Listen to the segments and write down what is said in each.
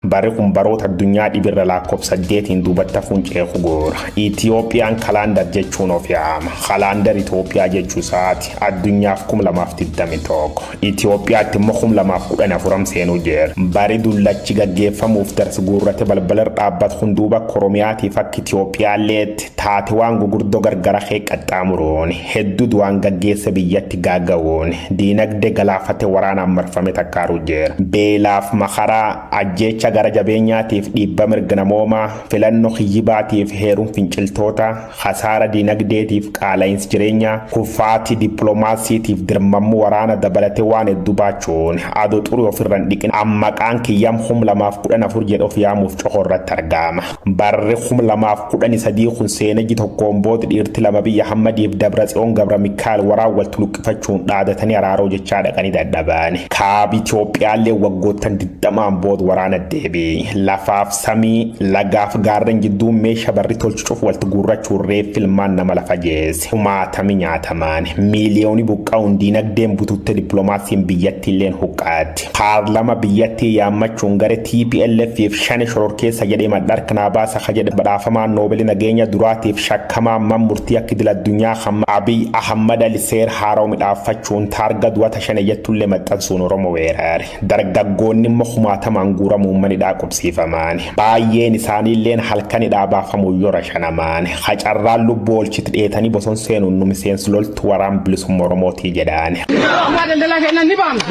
Barri kun baroota addunyaa dhibirra lakkoofsa 8 duubatti hafuun ceeku goora. Itiyoophiyaan calendar jechuun of yaama. Calendar Itoophiyaa jechuu isaati. Addunyaaf 2021. Itoophiyaatti immoo 2014 seenuu jira. Bari dullachi gaggeeffamuuf darsi guurrate balbalar dhaabbatu kun duuba Oromiyaatiif akka Itiyoophiyaalleetti taate waan gugurdoo gargara kee qaxxaamuruun hedduu du'aan gaggeessa biyyatti gaaga'uun diinagdee galaafate waraanaan marfame takkaaruu jira. Beelaaf makaraa, ajjeecha gara jabeenyaatiif dhiibba mirga namoomaa, filannoo kiyyibaatiif heeruun finciltoota, hasaara diinagdeetiif qaala'insi jireenyaa, kufaatii dippiloomaasiitiif dirmammuu waraana dabalatee waan hedduu baachuun adoo xurii ofirra hin dhiqin ammaqaan kiyyam 2014 jedhe of yaamuuf cokorratti argama. Barri 2013 kun seenaji tokkoon booda dhiirti lama biyya Hammadiif Dabratsiyoon Gabra Mikaa'el waraan walitti luqqifachuun dhaadatanii araaroo jechaa dhaqanii dadhaban. Kaaba Itoophiyaallee waggoottan 20n booda waraana deebi'e. Lafaaf samii, lagaaf gaarreen jidduu meeshaa barri tolchu cufu walitti guurrachuun reeffi ilmaan nama lafa geesse. Kumaatami nyaataman. Miiliyoonii buqqa'uun diinagdeen bututte, dippiloomaasiin biyyattii illeen huqqaatti. Paarlama biyyattii yaammachuun gara TPLF fi shani shororkeessa jedhee madharka naa baasa ka jedhe badhaafamaan Noobelii nageenya duraatiif shakkamaan man murtii akka idil addunyaa kan Abiy Ahmad Ali seera haaraa midhaaffachuun taarga du'ata shane jettullee maxxansuun Oromoo weerare. Dargaggoonni immoo kumaatamaan guuramuun manidhaa qubsiifaman. Baay'een isaaniilleen halkanidhaa baafamuun yora shanaman. Hacarraan lubbuu oolchiti dheetanii boson seenuun nu miseensi loltu waraan bilisummaa Oromootii jedhan. Gumaa daldalaa keenan ni baamna.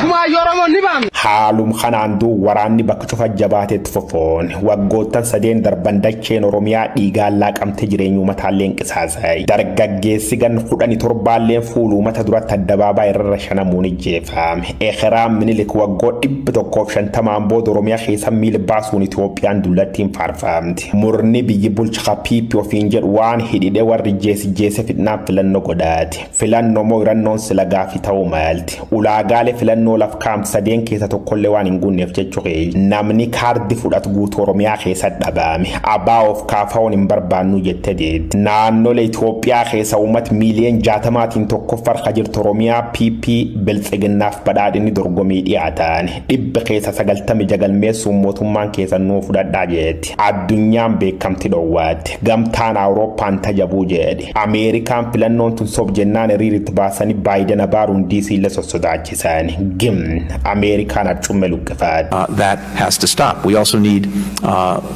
Gumaa Oromoo ni baamna. Haalum kanaan duu waraanni bakka cufa jabaatetti fofoon waggoottan sadeen darban dacheen Oromiyaa dhiigaan laaqamte jireenya uummataalleen qisaasa'e. Dargaggeessi gan 17lleen fuula uummata duratti addabaabaa irra shanamuun ijjeefame. Ekeraan Minilik waggoo 150n booda Oromiyaa keessa miila baasuun Itoophiyaan dullattiin faarfamti. Murni biyyi bulcha PP ofiin jedhu waan hidhidhe warri jeesi jeese fidnaan filannoo godhaati. Filannoo moo hirannoon sila gaafii ta'uu malti. Ulaagaalee filannoo laf kaa'amte sadeen keessa tokkollee waan hin guunneef jechuudha. Namni kaardi fudhatu guutuu Oromiyaa keessa dhabame. Abaa of kaafaa'uun hin barbaannu jettee deetti. Naannolee Itoophiyaa keessa uummata miiliyoon 60tiin tokkoffaa harka jirtu Oromiyaa PP biltsiginnaaf badhaadhinni dorgomii dhiyaatan. 90% galmeessuun mootummaan keessa nuu fudhadhaa jetti. Addunyaan beekamti dhoowwaatti. Gamtaan Awurooppaan tajabuu jedhe. Ameerikaan filannoon tun sob jennaan hiriiritti baasanii Baayiden abaaruun DC illee sossodaachisan. Gim Ameerikaan arcumme luqqifaate. That has to stop. We also need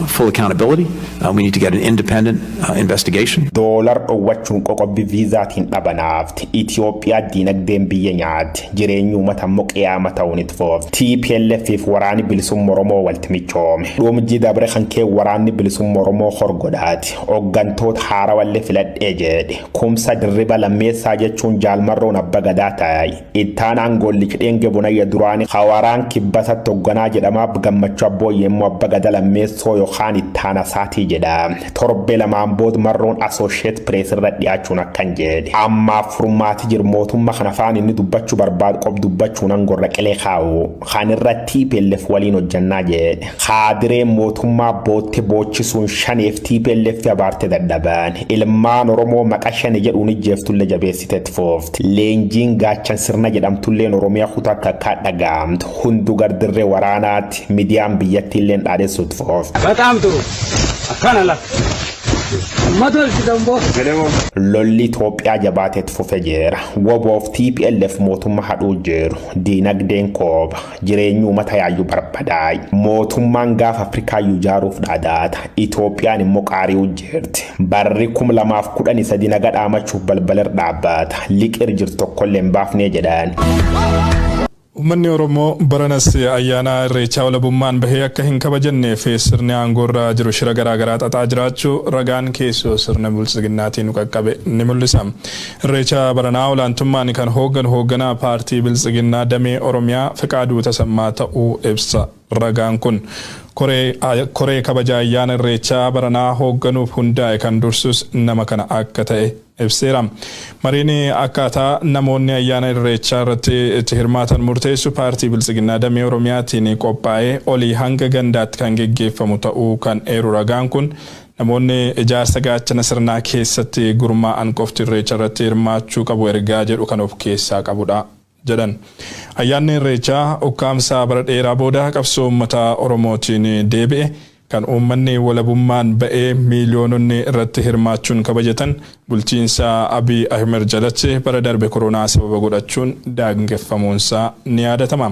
full accountability. We need to get an independent investigation. Doolar dhoowwachuun qoqobbi viizaatiin dhabanaafti. Itoophiyaa diinagdeen biyya nyaatti. Jireenyi uummata immoo qiyaama ta'uun itti foofti. TPLF fi waraanni bilisummaa Oromoo walitti michoome. Dhumji dabre kan kee waraanni bilisummaa Oromoo horgodhaati. Hooggantoota haarawallee filadhee jedhe. Kumsa Dirriba Lammeessaa jechuun Jaalmarroon abba gadaa ta'e. Ittaanaan Gollichi Dheenge Bunayya duraanii hawaraan kibbasatti hoogganaa jedhamaa Gammachuu Abbooyyee immoo abba gada lammeessoo yookaan ittaana isaatii jedha. Torbee lamaan booda Marroon Associate Press irra dhiyaachuun akkan jedhe. Ammaaf furmaati jiru mootummaa kana afaan inni dubbachuu barbaadu qof dubbachuun angorra qilee kaa'u. Kan irra TPLF waliin hojjannaa jedhe. Kaadireen mootummaa bootte boochisuun shaneef TPLF abaarte dadhaban. Ilmaan Oromoo maqa shane jedhuun ijjeeftullee jabeessitetti foofti. Leenjiin gaachan sirna jedhamtulleen Oromiyaa kutaa akka akka dhaga'amtu. Hunduu gardirree waraanaatti miidiyaan biyyattiilleen dhaadessuutti foofti. በጣም ጥሩ akkana lakka. Lolli Itoophiyaa jabaateetti fufee jira. WBOf TPLF mootummaa hadhuu jiru. Diinagdeen kooba. Jireenyi uummata yaayyuu barbadaa'e. Mootummaan gaafa Afrikaayyuu ijaaruuf dhaadaata. Itoophiyaan immoo qaari'uu jirti. Barri 2013 naga dhaamachuuf balbalarra dhaabbata. Liqir jirtu tokkollee hin baafnee jedhan. Uummanni Oromoo baranas ayyaana Irreechaa walabummaan bahee akka hin kabajanneef sirni aangoorra jiru shira garaagaraa xaxaa jiraachuu ragaan keessoo sirna biltsiginnaatiin qaqqabe ni mul'isa. Irreecha baranaa olaantummaan kan hoogganu hoogganaa paartii biltsiginnaa damee Oromiyaa Fiqaaduu Tasammaa ta'uu ibsa ragaan kun. Koree kabaja ayyaana Irreechaa baranaa hoogganuuf hundaa'e kan dursus nama kana akka ta'e ibseera. Mariin akkaataa namoonni ayyaana Irreechaa irratti itti hirmaatan murteessu paartii biltsiginnaa damee Oromiyaatiin qophaa'ee olii hanga gandaatti kan geggeeffamu ta'uu kan eeru ragaan kun, namoonni ijaarsa gaachana sirnaa keessatti gurmaa'an qofti Irreecha irratti hirmaachuu qabu ergaa jedhu kan of keessaa qabudha jedhan. Ayyaanni Irreechaa ukkaamsaa bara dheeraa booda qabsoo uummata Oromootiin deebi'e, kan uummanni walabummaan ba'ee miiliyoononni irratti hirmaachuun kabajatan, bulchiinsa Abiy Ahmed jalatti bara darbe koronaa sababa godhachuun daangeffamuunsaa ni yaadatama.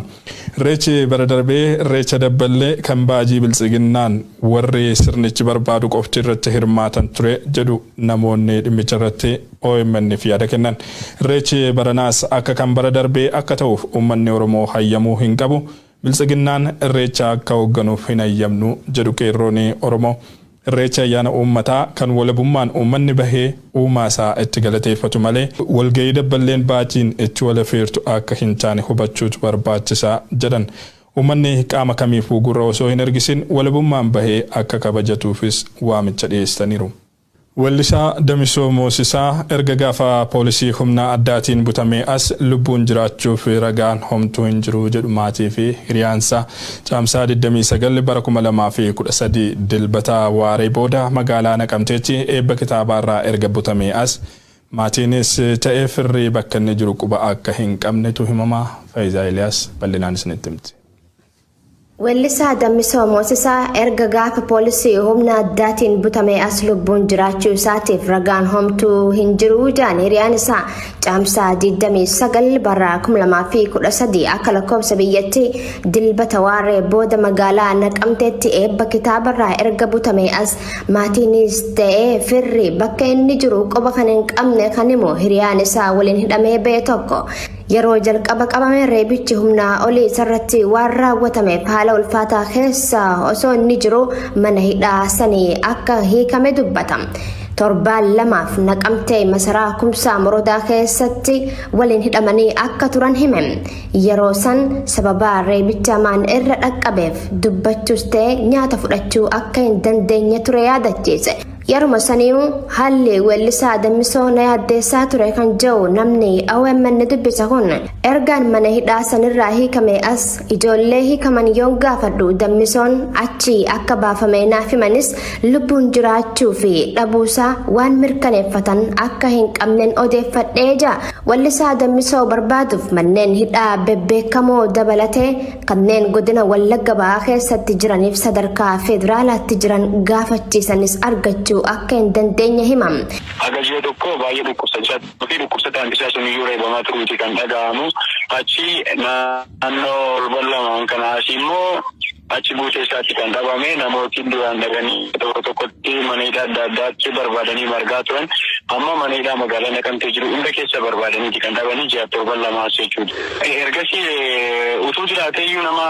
Irreechi bara darbee irreecha dabballee kan baajii biltsiginnaan warri sirnichi barbaadu qofti irratti hirmaatan ture jedhu namoonni dhimmicha irratti OMN'f yaada kennan. Irreechi baranaas akka kan bara darbee akka ta'uuf uummanni Oromoo hayyamuu hin qabu. Biltsiginnaan irreecha akka hoogganuuf hin hayyamnu jedhu qeerroon Oromoo. Irreecha ayyaana uummataa kan walabummaan uummanni bahee uumaa isaa itti galateeffatu malee walgahii dabballeen baajiin itti wal affeertu akka hin taane hubachuutu barbaachisaa jedhan. Uummanni qaama kamiifuu gurra osoo hin ergisin walabummaan bahee akka kabajatuufis waamicha dhiyeessaniiru. Weellisaa Damisoo Moosisaa erga gaafa poolisii humna addaatiin butamee as lubbuun jiraachuuf ragaan homtuu hin jiru jedhu maatii fi hiriyaansaa. Caamsaa 29 bara 2013 Dilbata waaree booda magaalaa Naqamteetti eebba kitaabaarraa erga butamee as maatiinis ta'ee firrii bakka inni jiru quba akka hin qabnetu himamaa. Faayisaa Eliyaas bal'inaan isinitti himti. Weellisaa Dammisoo Moosisaa erga gaafa poolisii humna addaatiin butamee as lubbuun jiraachuu isaatiif ragaan homtuu hin jiru jedhan hiriyaan isaa. Caamsaa 29 bara 2013 akka lakkoofsa biyyatti Dilbata waaree booda magaalaa Naqamteetti eebba kitaabarraa erga butamee as maatiinis ta'ee firri bakka inni jiru quba kan hin qabne kan himu hiriyaan isaa waliin hidhamee ba'e tokko, yeroo jalqaba qabame reebichi humnaa olii isarratti waan raawwatameef haala ulfaataa keessa osoo inni jiru mana hidhaa sanii akka hiikame dubbata. Torbaan lamaaf Naqamtee masaraa Kumsaa Morodaa keessatti waliin hidhamanii akka turan hime. Yeroo san sababa reebicha hamaan irra dhaqqabeef dubbachuus ta'e nyaata fudhachuu akka hin dandeenye ture yaadachiise. Yeruma saniiyu haalli weellisaa Dammisoo na yaaddeessaa ture kan jedhu namni OMN dubbisa kun, ergaan mana hidhaa sanirraa hiikame as ijoollee hiikaman yoon gaafadhu Dammisoon achi akka baafame naaf himanis lubbuun jiraachuu fi dhabuusaa waan mirkaneeffatan akka hin qabnen odeeffadhee jira. Weellisaa Dammisoo barbaaduuf manneen hidhaa bebbeekamoo dabalatee kanneen godina Wallagga Bahaa keessatti jiraniif sadarkaa federaalaatti jiran gaafachiisanis argachuu akka hin dandeenye hima. Haga ji'a tokko baay'ee dhukkubsachaa fi dhukkubsataan isaa sun iyyuu reebamaa turuuti kan dhaga'amu. Achi naannoo torban lamaan kana asii immoo achi buutee isaatti kan dhabame. Namooti duraan dhaqanii tokko tokkotti mana hidhaa adda addaatti barbaadanii margaa turan, amma mana hidhaa magaalaa Naqamtee jiru hunda keessa barbaadaniiti kan dhabanii ji'a torban lamaa as jechuudha. Ergasii utuu jiraatee iyyuu nama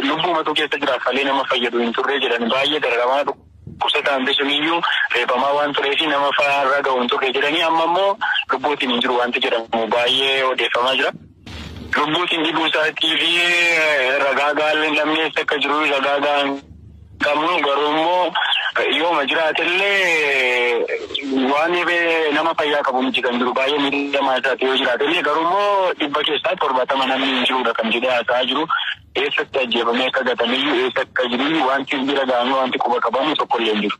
lubbumatu keessa jiraaffalee nama fayyadu hin turre jedhan. Baay'ee dararamaa, dhukkubsataan sun iyyuu reebamaa waan tureef nama faarra ga'u hin turre jedhanii, amma immoo lubbuutiin hin jiru wanti jedhamu baay'ee odeeffamaa jira. Lubbuutiin dhibuu isaatii fi ragaa gaalli hin dhabnees akka jiru ragaa gahaan qabnu, garuu immoo yooma jiraatellee waan nama fayyaa qabu miti kan jiru, baay'ee miidhamaa isaati yoo jiraatellee. Garuu immoo 70% namni hin jirudha kan jedhee haasa'aa jiru. Eessatti ajjeefamee akka gatameyyuu, eessa akka jiru wanti bira ga'ame, wanti quba qabamu tokkollee hin jiru.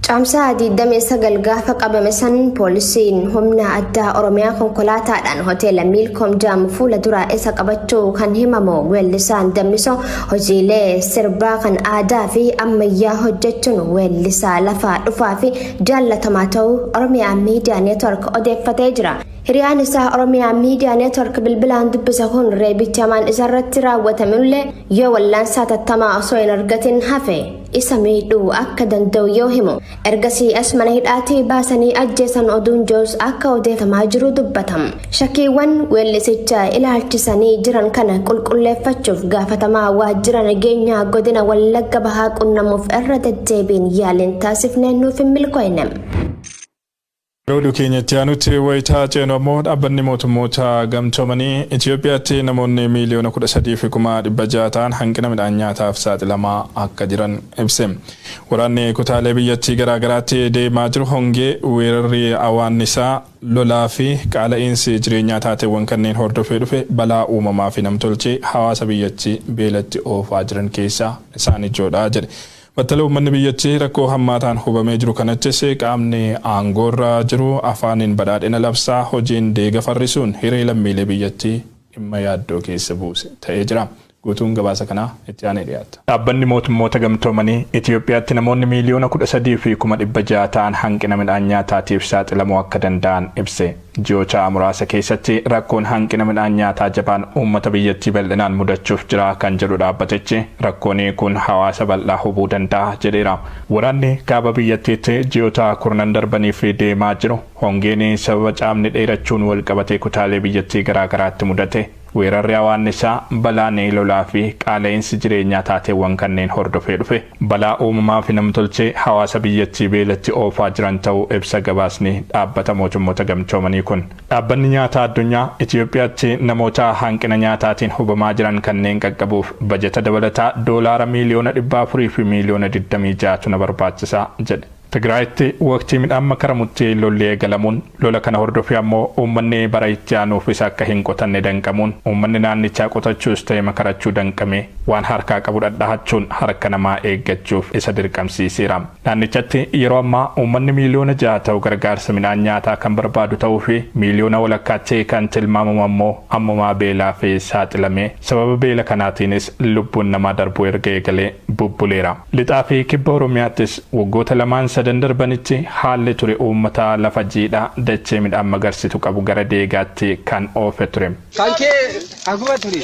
Caamsaa 29 gaafa qabame san poolisiin humna addaa Oromiyaa konkolaataadhaan hoteela Miilkoom jedhamu fuula duraa isa qabachuu kan himamu weellisaan Dammisoo, hojiilee sirbaa kan aadaa fi ammayyaa hojjechuun weellisaa lafaa dhufaa fi jaallatamaa ta'uu Oromiyaa Miidiyaa Neetwork odeeffatee jira. Hiriyaan isaa Oromiyaa Miidiyaa Neetwork bilbilaan dubbisa kun reebicha hamaan isarratti raawwatamullee yoo wallaansaa tattamaa osoo hin argatin hafe isa miidhuu akka danda'u yoo himu, ergasii as mana hidhaatii baasanii ajjeesan oduun joos akka odeeffamaa jiru dubbatam. Shakkiiwwan weellisicha ilaalchisanii jiran kana qulqulleeffachuuf gaafatamaa waajjira nageenyaa godina Wallagga Bahaa qunnamuuf irra deddeebiin yaaliin taasifnee nuuf hin milkoofne. Oduu keenyatti aanutti wayitaa ceenu ammoo, dhaabbanni mootummoota gamtoomanii Itoophiyaatti namoonni 13,600,000 ta'an hanqina midhaan nyaataaf saaxilamaa akka jiran ibse. Waraanni kutaalee biyyattii garaagaraatti deemaa jiru, hongee, weerarri awaannisaa, lolaa fi qaala'iinsi jireenyaa taateewwan kanneen hordofee dhufe balaa uumamaa fi namtolchee hawaasa biyyattii beelatti oofaa jiran keessaa isaan ijoodha jedhe. Battala uummanni biyyattii rakkoo hammaataan hubamee jiru kanattis qaamni aangoorra jiru afaaniin badhaadhina labsaa hojiin deega farrisuun hiree lammiilee biyyattii dhimma yaaddoo keessa buuse ta'ee jira. Guutuun gabaasa kanaa itti aanee dhiyaata. Dhaabbanni Mootummoota Gamtoomanii Itoophiyaatti namoonni 13,600,000 ta'an hanqina midhaan nyaataatiif saaxilamuu akka danda'an ibse. Ji'oota muraasa keessatti rakkoon hanqina midhaan nyaataa jabaan uummata biyyattii bal'inaan mudachuuf jira kan jedhu dhaabbatichi, rakkoon kun hawaasa bal'aa hubuu danda'a jedheera. Waraanni kaaba biyyattiitti ji'oota kurnan darbaniif deemaa jiru, hongeen sababa caamni dheerachuun wal qabatee kutaalee biyyattii garaagaraatti mudate, weerarri hawaannisaa, balaan lolaa fi qaala'insi jireenyaa taateewwan kanneen hordofee dhufe balaa uumamaa fi namtolchee hawaasa biyyattii beelatti oofaa jiran ta'uu ibsa gabaasni Dhaabbata Mootummoota Gamtoomanii kun. Dhaabbanni Nyaataa Addunyaa Itoophiyaatti namoota hanqina nyaataatiin hubamaa jiran kanneen qaqqabuuf bajeta dabalataa $426,000,000 na barbaachisa jedhe. Tigraayitti waqtii midhaan makaramutti lolli eegalamuun, lola kana hordofee ammoo uummanni bara itti aanuufis akka hin qotanne danqamuun, uummanni naannichaa qotachuus ta'e makarachuu danqamee waan harkaa qabu dhadhahachuun harka namaa eeggachuuf isa dirqamsiiseera. Naannichatti yeroo ammaa uummanni 6 miiliyoona ta'u gargaarsa midhaan nyaataa kan barbaadu ta'uu fi 1.5 miiliyoonatti kan tilmaamamu ammoo ammumaa beelaa fi saaxilamee sababa beela kanaatiinis lubbuun namaa darbuu erga eegalee bubbuleera. Lixaa fi kibba Oromiyaattis waggoota lamaan sadan darbanitti haalli ture uummata lafa jiidhaa dachee midhaan magarsitu qabu gara deegaatti kan oofe ture. Kan kee haguma ture.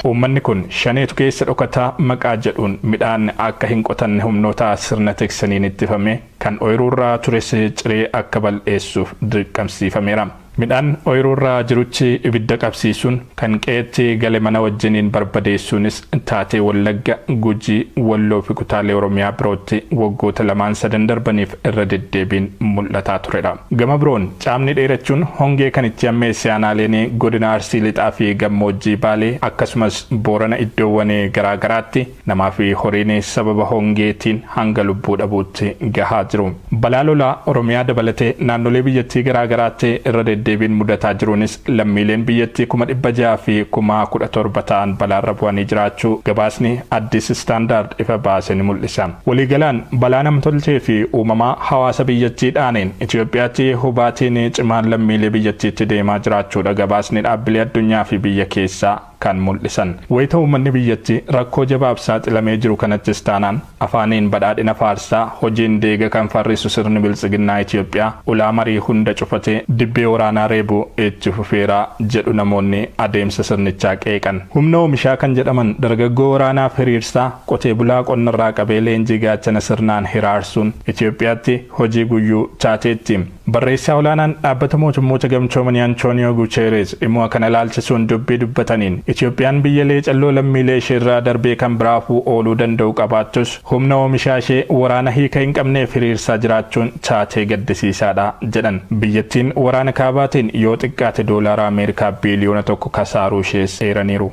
Uummanni kun shaneetu keessa dhokataa maqaa jedhuun midhaan akka hin qotanne humnoota sirna tiksaniin ittifame, kan ooyiruurraa tures ciree akka bal'eessuuf dirqamsiifameera. Midhaan ooyiruurraa jiruchi ibidda qabsiisuun, kan qe'eetti gale mana wajjiniin barbadeessuunis taatee Wallagga, Gujii, Walloo fi kutaalee Oromiyaa birootti waggoota lamaan sadan darbaniif irra deddeebiin mul'ataa turedha. Gama biroon caamni dheerachuun hongee kan itti hammeesse aanaaleen godina Arsii Lixaa fi gammoojjii Baalee, akkasumas Boorana iddoowwan garaagaraatti namaa fi horiin sababa hongeetiin hanga lubbuu dhabuutti gahaa jiru. Balaa lolaa Oromiyaa dabalatee naannolee biyyattii garaagaraatti irra deddeebiin mudataa jiruunis lammiileen biyyattii 617,017 ta'an balaarra bu'anii jiraachuu gabaasni Addis Standard ifa baase ni mul'isa. Waliigalaan balaa namtolchee fi uumamaa hawaasa biyyattii dhaaneen Itoophiyaatti hubaatiin cimaan lammiilee biyyattiitti deemaa jiraachuudha gabaasni dhaabbilee addunyaa fi biyya keessaa kan mul'isan. Wayita uummanni biyyattii rakkoo jabaaf saaxilamee jiru kanattis taanaan, afaaniin badhaadhina faarsaa hojiin deega kan farrisu sirni biltsiginnaa Itoophiyaa ulaa marii hunda cufatee dibbee waraanaa reebuu itti fufeeraa jedhu namoonni adeemsa sirnichaa qeeqan. Humna oomishaa kan jedhaman dargaggoo waraanaaf hiriirsaa, qotee bulaa qonnarraa qabee leenjii gaachana sirnaan hiraarsuun Itoophiyaatti hojii guyyuu taateetti. Barreessaa olaanaan Dhaabbata Mootummoota Gamtoomanii Antooniyoo Guteeres dhimma kana ilaalchisuun dubbii dubbataniin, Itoophiyaan biyya leecalloo lammiilee isheerraa darbee kan biraafuu ooluu danda'u qabaattus, humna oomishaa ishee waraana hiika hin qabneef hiriirsaa jiraachuun taatee gaddisiisaadha jedhan. Biyyattiin waraana kaabaatiin yoo xiqqaate doolaara Ameerikaa 1 biiliyoona kasaaruu ishees eeraniiru.